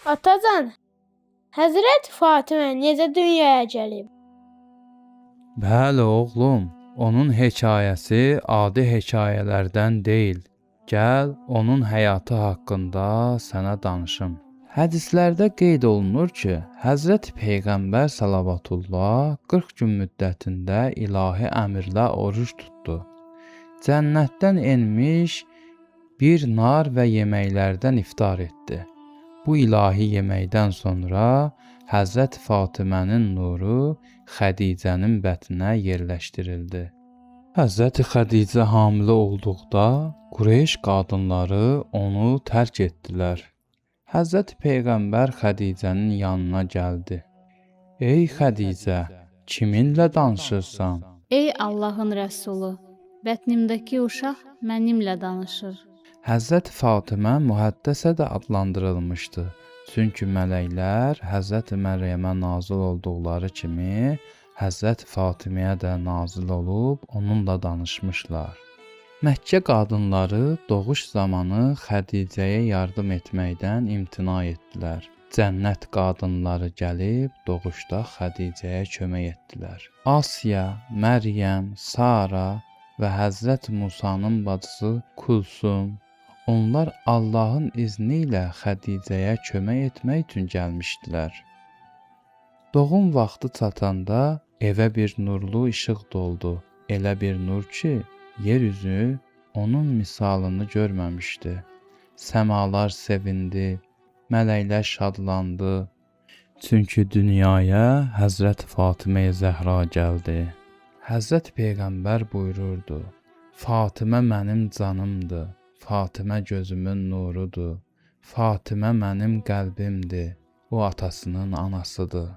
Atacan, Həzrət Fatimə necə dünyaya gəlib? Bəli, oğlum, onun hekayəsi adi hekayələrdən deyil. Gəl, onun həyatı haqqında sənə danışım. Hədislərdə qeyd olunur ki, Həzrət Peyğəmbər salavatullah 40 gün müddətində ilahi əmrlə oruc tutdu. Cənnətdən enmiş bir nar və yeməklərdən iftar etdi. Bu ilahi yeməkdən sonra Həzrət Fatimənin nuru Xədicənin bətninə yerləşdirildi. Həzrəti Xədicə hamilə olduqda Qureyş qadınları onu tərk etdilər. Həzrəti Peyğəmbər Xədicənin yanına gəldi. Ey Xədicə, kiminlə danışırsan? Ey Allahın rəsulu, bətnimdəki uşaq mənimlə danışır. Həzrəti Fatimə mühəddəsə də adlandırılmışdı. Çünki mələklər Həzrəti Məryəmə nazil olduqları kimi Həzrəti Fatiməyə də nazil olub onunla danışmışlar. Məkkə qadınları doğuş zamanı Xədicəyə yardım etməkdən imtina etdilər. Cənnət qadınları gəlib doğuşda Xədicəyə kömək etdilər. Asiya, Məryəm, Sara və Həzrət Musanın bacısı Kulsum. Onlar Allahın izni ilə Xədicəyə kömək etmək üçün gəlmişdilər. Doğum vaxtı çatanda evə bir nurlu işıq doldu. Elə bir nur ki, yer üzü onun misalını görməmişdi. Səmalar sevindi, mələklər şadlandı. Çünki dünyaya Həzrət Fatimə Zəhra gəldi. Həzrət Peyğəmbər buyururdu: Fatimə mənim canımdır. Fatimə gözümün nurudur. Fatimə mənim qəlbimdir. O atasının anasıdır.